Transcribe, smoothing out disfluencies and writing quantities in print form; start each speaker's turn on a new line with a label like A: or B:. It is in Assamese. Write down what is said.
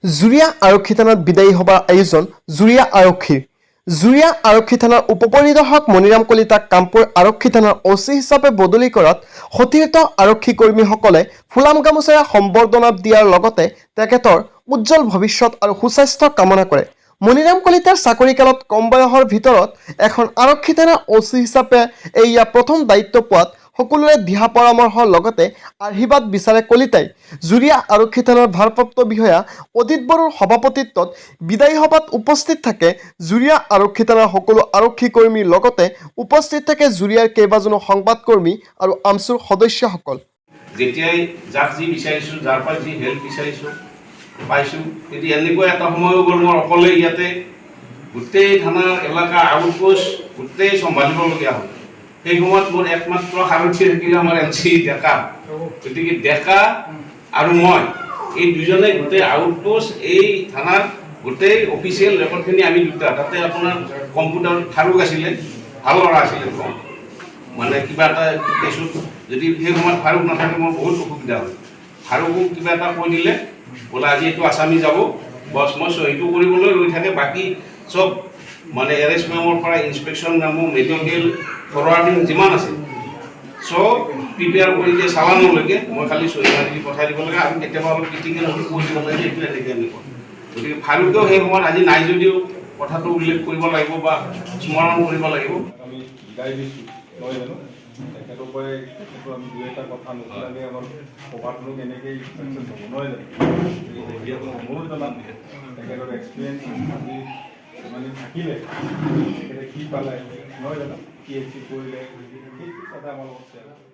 A: জুৰীয়া আৰক্ষী থানাত বিদায়ী সভাৰ আয়োজন জুৰীয়া আৰক্ষীৰ। জুৰীয়া আৰক্ষী থানাৰ উপপৰিদৰ্শক মণিৰাম কলিতাক কামপুৰ আৰক্ষী থানাৰ অ' চি হিচাপে বদলি কৰাত সতীৰ্থ আৰক্ষী কৰ্মীসকলে ফুলাম গামোচাৰে সম্বৰ্ধনা দিয়াৰ লগতে তেখেতৰ উজ্জ্বল ভৱিষ্যত আৰু সুস্বাস্থ্য কামনা কৰে। মণিৰাম কলিতাৰ চাকৰিকালত কম বয়সৰ ভিতৰত এখন আৰক্ষী থানাৰ অ' চি হিচাপে এয়া প্ৰথম দায়িত্ব পোৱাত সকলোৰে দিহা পৰামৰ্শৰ লগতে আশীৰ্বাদ বিচাৰে কলিতাই। জুৰীয়া আৰক্ষী থানাৰ ভাৰপ্ৰাপ্ত বিষয়া অজিত বড়োৰ সভাপতিত্বত বিদায়ী সভাত উপস্থিত থাকে জুৰীয়া আৰক্ষী থানাৰ সকলো আৰক্ষী কৰ্মীৰ লগতে উপস্থিত থাকে জুৰীয়াৰ কেইবাজনো সংবাদকৰ্মী আৰু আমছুৰ সদস্যসকল।
B: যেতিয়াই যাক যি বিচাৰিছোঁ, যাৰ পৰা যি হেল্প বিচাৰিছোঁ, পাইছোঁ। কিন্তু এনেকুৱা এটা সময়ো গ'ল, মোৰ অকলে ইয়াতে গোটেই থানাৰ এলেকা, আউটপোষ্ট গোটেই চম্ভালিবলগীয়া হ'ল। সেই সময়ত মোৰ একমাত্ৰ সাৰথি থাকিলে আমাৰ এল চি ডেকা। গতিকে ডেকা আৰু মই, এই দুজনে গোটেই আউটপোষ্ট, এই থানাৰ গোটেই অফিচিয়েল ৰেকৰ্ডখিনি আমি দুটা। তাতে আপোনাৰ কম্পিউটাৰ ফাৰুক আছিলে, ভাল ল'ৰা আছিলে তেওঁ। মানে কিবা এটা কেছত যদি সেই সময়ত ফাৰুক নাথাকে, মোৰ বহুত অসুবিধা হয়। ফাৰুকো কিবা এটা কৈ দিলে, বোলে আজি এইটো আছামী যাব, বছ, মই চহীটো কৰিবলৈ ৰৈ থাকে। বাকী চব মানে এৰেষ্ট মেমৰ পৰা ইনস্পেকশ্যন মেমো, মেডিকেল, ফৰৱাৰ্ডিং যিমান আছে, চব প্ৰিপেয়াৰ কৰি দিয়ে চালানলৈকে। মই খালি চহী মাৰি দি পঠাই দিব লাগে আৰু কেতিয়াবা অলপ ক্ৰিটিকেল হ'লে কৈ দিব লাগে, এইটো এনেকৈ এনেকুৱা। গতিকে ফাৰুকেও সেই সময়ত আজি নাই যদিও কথাটো উল্লেখ কৰিব লাগিব বা স্মৰণ কৰিব লাগিব।
C: আমি বিদায় দিছোঁ, নহয় জানো? তেখেতৰ পৰাই তেখেতৰ আমি দুই এটা কথা নুশুনাকৈ আমাৰ সভাটোনো কেনেকৈ ছাকচেছ হ'ব, নহয় জানো? গতিকে তেখেতক অনুৰোধ জনাম, তেখেতৰ এক্সপিৰিয়েঞ্চ আজি ইমান দিন থাকিলে, তেখেতে কি পালে, নহয় জানো, কি এচিভ কৰিলে, সেইটো কথা আমাৰ লগত শ্বেয়াৰ কৰিব।